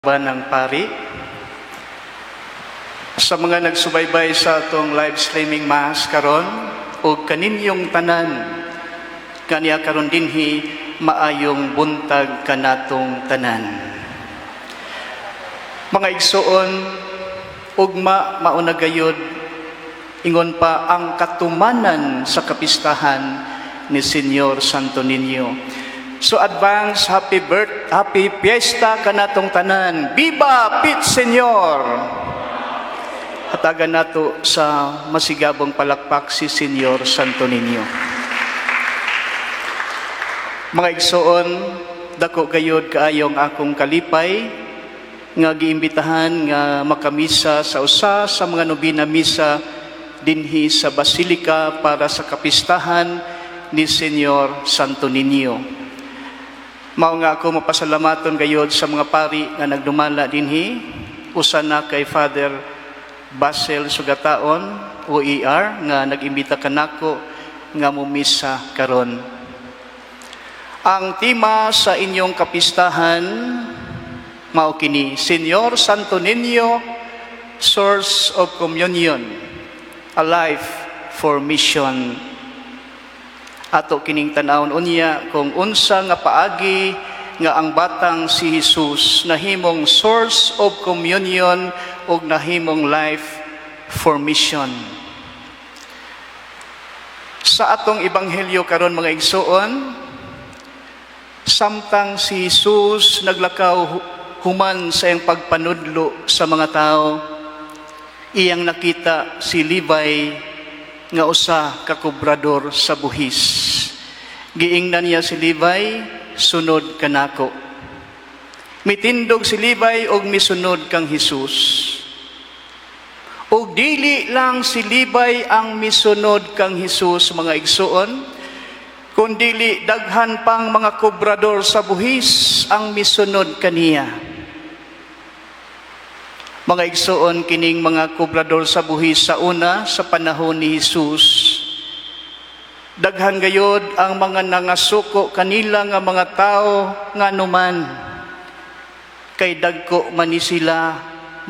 Ng pari. Sa mga nagsubaybay sa atong live streaming Mass karon ug kaninyong tanan kaniya karon dinhi, maayong buntag kanatong tanan. Mga igsuon, ugma mauna gayud, ingon pa ang katumanan sa kapistahan ni Señor Santo Niño. So advance happy birth, happy fiesta kanatong tanan. Viva Pit Señor! Hatagan nato sa masigabong palakpak si Señor Santo Niño. Mga igsoon, dako gayod kaayong akong kalipay nga giimbitahan nga makamisa sa usa sa mga nobina misa dinhi sa Basilika para sa kapistahan ni Señor Santo Niño. Mao nga ako mapasalamaton gayod sa mga pari nga nagdumala dinhi, usa na kay Father Basil Sugataon, OER, nga nag-imbita kanako nga mumisa karon. Ang tema sa inyong kapistahan mao kini, Señor Santo Niño, Source of Communion, a Life for Mission. Ato kining tan-awon unya kung unsa nga paagi nga ang batang si Jesus nahimong source of communion ug nahimong life for mission. Sa atong ebanghelyo karon, mga igsoon, samtang si Jesus naglakaw human sa iyang pagpanudlo sa mga tao, iyang nakita si Levi nga usa ka kobrador sa buhis. Giingnan niya si Levi, "Sunod kanako." Mitindog si Levi og misunod kang Jesus. Og dili lang si Levi ang misunod kang Jesus, mga igsuon, kundili daghan pang mga kobrador sa buhis ang misunod kaniya. Mga igsuon, kining mga kobrador sa buhis sa una, sa panahon ni Jesus, daghan gayod ang mga nangasuko kanila nga mga tao, nganuman kay dagko man ni sila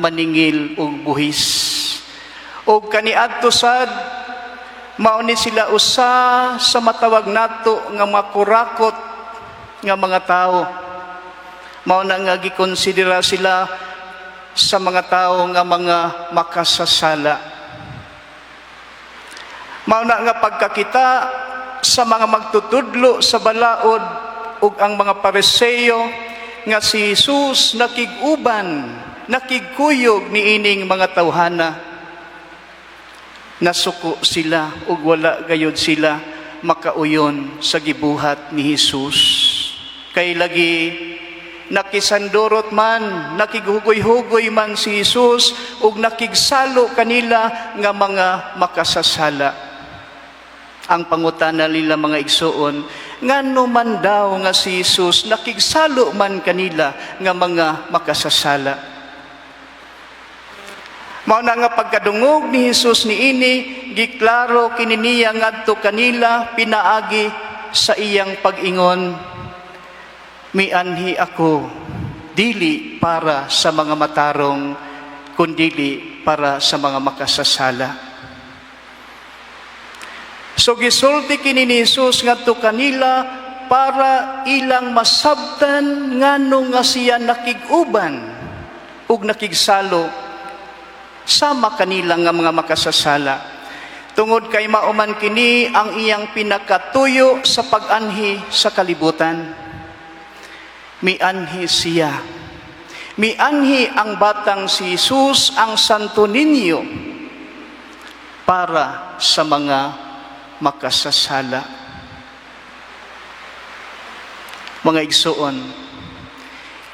maningil og buhis. Og kaniadto sad, mao ni sila usa sa matawag nato nga makurakot nga mga tao. Mao na nga gikonsidera sila sa mga tao nga mga makasasala. Mao na nga pagkakita sa mga magtutudlo sa balaod ug ang mga Pariseo nga si Jesus nakig-uban, nakigkuyog niining mga tawhana, nasuko sila ug wala gayod sila makauyon sa gibuhat ni Jesus. Kay lagi nakisandurot man, nakighugoy-hugoy man si Jesus ug nakigsalo kanila nga mga makasasala. Ang pangutana nila, mga igsuon, ngano man daw nga si Jesus nakigsalo man kanila nga mga makasasala? Mao na nga pagkadungog ni Jesus niini, giklaro kini niya ngadto kanila pinaagi sa iyang pag-ingon, "Mianhi ako dili para sa mga matarong kundili para sa mga makasasala." So gisulti kini ni Jesus ngadto kanila para ilang masabtan ngano nga siya nakig-uban ug nakigsalo sama kanila nga mga makasasala. Tungod kay mao man kini ang iyang pinakatuyo sa pag-anhi sa kalibutan. Mianhi siya. Mianhi ang batang si Jesus, ang Santo Niño, para sa mga makasasala. Mga igsuon,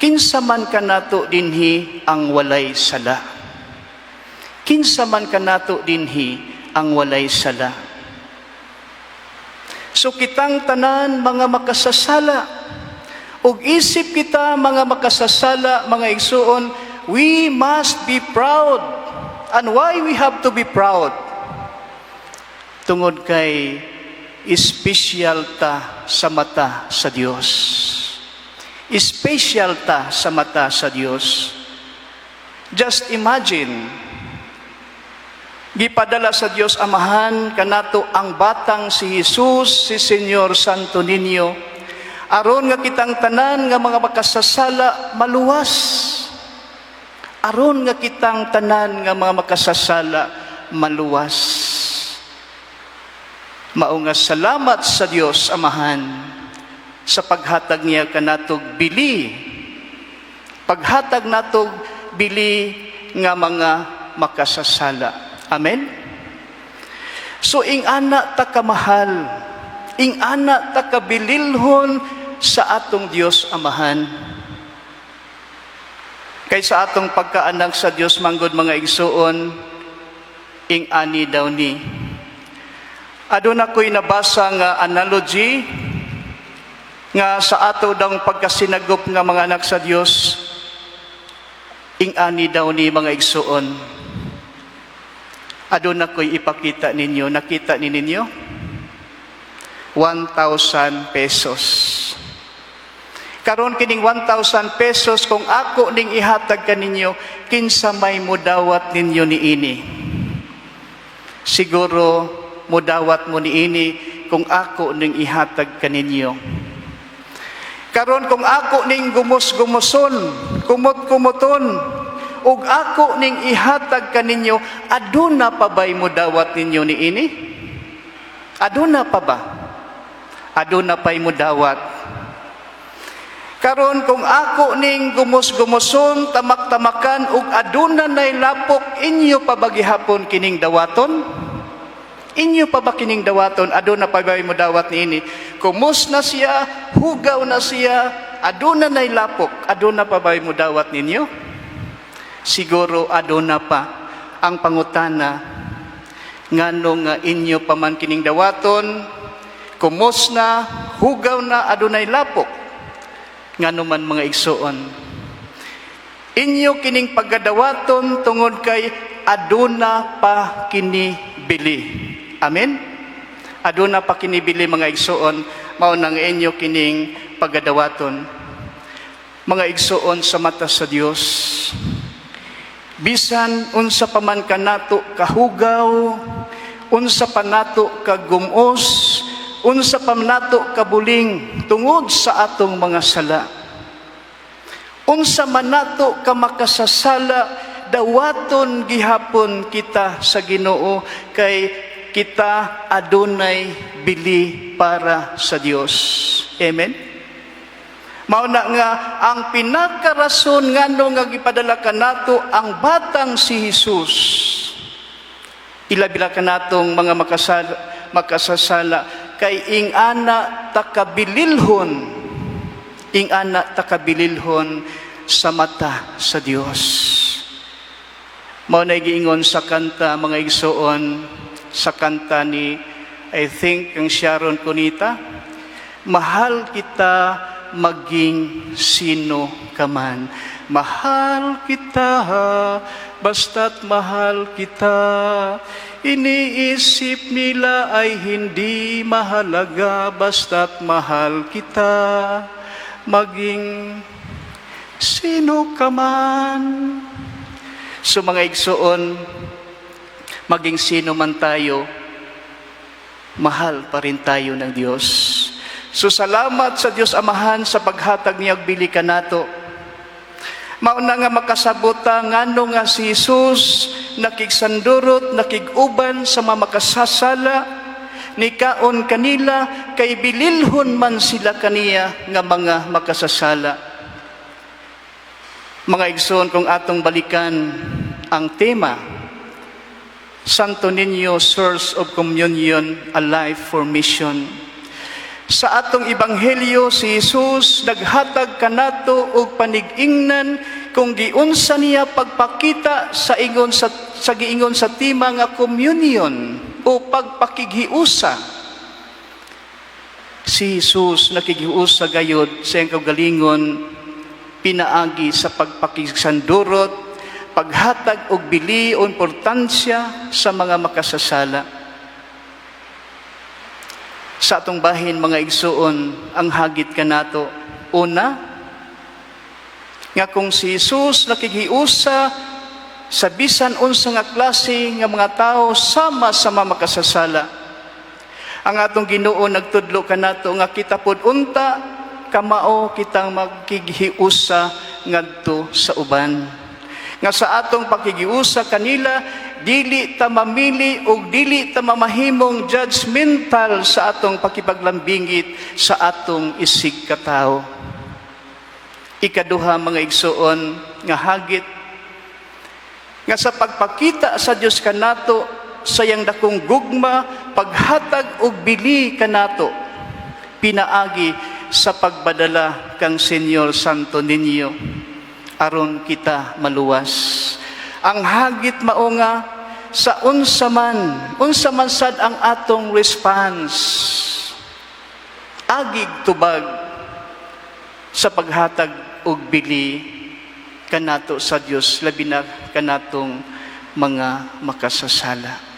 kinsa man kanato dinhi ang walay sala? Kinsa man kanato dinhi ang walay sala? So kitang tanan mga makasasala. Ug isip kita mga makasasala, mga igsuon, we must be proud. And why we have to be proud? Tungod kay special ta sa mata sa Dios. Special ta sa mata sa Dios. Just imagine, gipadala sa Dios Amahan kanato ang batang si Jesus, si Señor Santo Niño, aron nga kitang tanan nga mga makasasala maluwas. Aron nga kitang tanan nga mga makasasala maluwas. Mao nga salamat sa Dios Amahan sa paghatag niya kanatog bili. Paghatag natog bili nga mga makasasala. Amen? So ing-ana ta kamahal, ing-ana ta kabililhon sa atong Dios Amahan. Kay sa atong pagkaanak sa Dios manggod, mga igsuon, ing-ani daw ni. Aduna ko'y nabasa nga analogy nga sa ato daw pagkasinagop nga mga anak sa Dios, ing-ani daw ni, mga igsuon. Aduna ko'y ipakita ninyo. Nakita ni ninyo? 1,000 pesos. Karon, kining 1,000 pesos, kung ako ning ihatag kaninyo, kinsa may mudawat ninyo niini? Siguro mudawat mo niini kung ako ning ihatag kaninyo. Karon, kung ako ning gumos-gumoson, kumot-kumoton, ug ako ning ihatag kaninyo, aduna pa ba'y mudawat ninyo niini? Aduna pa ba? Aduna pa'y mudawat. Karon, kung ako ning gumos-gumoson, tamak-tamakan ug aduna nay lapok, inyo pa ba gihapon kining dawaton? Inyo pa ba kining dawaton? Aduna pa ba mo dawat niini? Kumos na siya, hugaw na siya, aduna nay lapok, aduna pa ba mo dawat ninyo? Siguro aduna pa. Ang pangutana, ngano nga inyo pa man kining dawaton, kumos na, hugaw na, adunay lapok? Ngano man, mga igsuon? Inyo kining pagkadawaton tungod kay aduna pa kini bili. Amen? Aduna pa kini bili, mga igsuon, mao nang inyo kining pagkadawaton. Mga igsuon, sa mata sa Dios, bisan unsa pa man kanato kahugaw, unsa pa nato kagumos, unsa pa nato kabuling tungod sa atong mga sala, unsa man nato ka makasasala, dawaton gihapon kita sa Ginoo kay kita adunay bili para sa Dios. Amen. Mao na nga ang pinakarason ngano nga gipadala kanato ang batang si Jesus, ilabi ra kanatong mga makasasala, kay ing-ana ta kabililhon, ing-ana ta kabililhon sa mata sa Dios. Mao na giingon sa kanta, mga igsuon, sa kanta ni, I think, ang Sharon Cuneta, "Mahal kita maging sino ka man." Mahal kita, basta't mahal kita. Iniisip nila ay hindi mahalaga, basta't mahal kita, maging sino ka man. So mga igsuon, maging sino man tayo, mahal pa rin tayo ng Diyos. So salamat sa Diyos Amahan sa paghatag niya og bili kanato. Mauna nga makasabot ta ngano nga si Jesus nakigsandurot, nakig-uban sa mga makasasala, nikaon kanila, kay bililhon man sila kaniya nga mga makasasala. Mga igsoon, kung atong balikan ang tema, Santo Niño, Source of Communion, a Life for Mission. Sa atong ebanghelyo, si Jesus naghatag kanato og panig-ingnan kung giunsa niya pagpakita sa giingon sa tema nga communion o pagpakighiusa. Si Jesus nakighiusa gayod sa iyang kaugalingon pinaagi sa pagpakigsandurot, paghatag og bili o importansya sa mga makasasala. Sa atong bahin, mga igsuon, ang hagit kanato, una, Nga kung si Jesus nakighiusa sa bisan unsa nga klase nga mga tao, sama sa mga makasasala, ang atong Ginoo nagtudlo kanato nga kita pod unta kamao kitang magkighiusa ngadto sa uban. Nga sa atong pakighiusa kanila, dili ta mamili ug dili ta mamahimong judgmental sa atong pakipaglambingit sa atong isig katawo. Ikaduha, mga igsuon, nga hagit nga sa pagpakita sa Dios kanato sa iyang dakong gugma, paghatag og bili kanato pinaagi sa pagbadala kang Señor Santo Niño aron kita maluwas. Ang hagit mao nga sa unsa man sad ang atong response, agig tubag sa paghatag og bili kanato sa Dios, labi na kanatong mga makasasala.